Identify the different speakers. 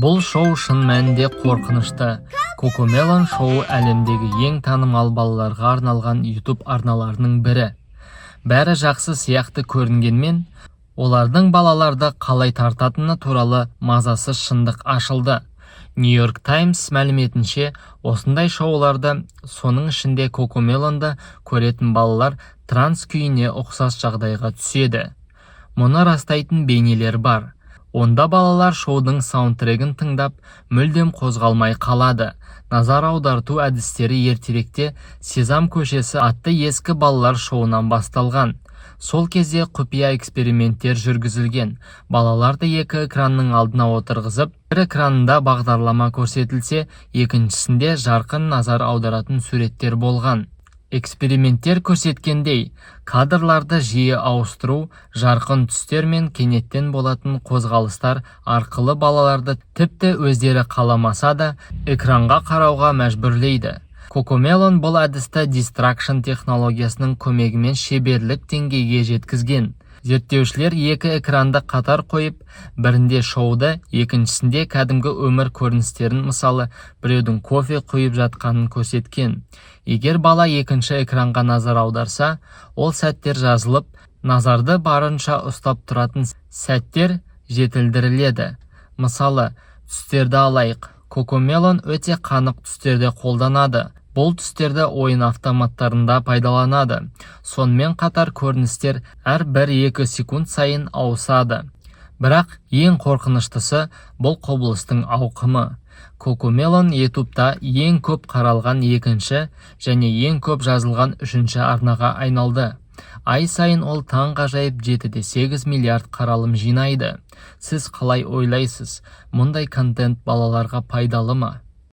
Speaker 1: Бұл шоу шын мәнінде қорқынышты. Кокомелон шоуы әлемдегі ең танымал балаларға арналған YouTube арналарының бірі. Бәрі жақсы сияқты көрінгенмен, олардың балаларды қалай тартатыны туралы мазасыз шындық ашылды. Нью-Йорк Таймс мәліметінше, осындай шоуларды, соның ішінде Кокомелонды көретін балалар транс күйіне ұқсас жағдайға түседі. Мұны растайтын бейнелер бар. Онда балалар шоудың саундтрегін тыңдап, мүлдем қозғалмай қалады. Назар аударту әдістері ертеректе «Сезам көшесі» атты ескі балалар шоуынан басталған. Сол кезде құпия эксперименттер жүргізілген. Балаларды екі экранның алдына отырғызып, бір экранында бағдарлама көрсетілсе, екіншісінде жарқын назар аударатын суреттер болған. Эксперименттер көрсеткендей, кадрларды жиі ауыстыру, жарқын түстер мен кенеттен болатын қозғалыстар арқылы балаларды тіпті өздері қаламаса да экранға қарауға мәжбүрлейді. Кокомелон бұл әдісті дистракшн технологиясының көмегімен шеберлік деңгейге жеткізген. Зерттеушілер екі экранды қатар қойып, бірінде шоуды, екіншісінде кәдімгі өмір көріністерін, мысалы, біреудің кофе құйып жатқанын көрсеткен. Егер бала екінші экранға назар аударса, ол сәттер жазылып, назарды барынша ұстап тұратын сәттер жетілдіріледі. Мысалы, түстерді алайық. Кокомелон өте қанық түстерді қолданады. Бұл түстерді ойын автоматтарында пайдаланады. Сонымен қатар көріністер әр 1-2 секунд сайын ауысады. Бірақ ең қорқыныштысы – бұл құбылыстың ауқымы. Кокомелон Ютубта ең көп қаралған екінші және ең көп жазылған үшінші арнаға айналды. Ай сайын ол таңғажайып 7,8 миллиард қаралым жинайды. Сіз қалай ойлайсыз, мұндай контент балаларға пайдалы ма?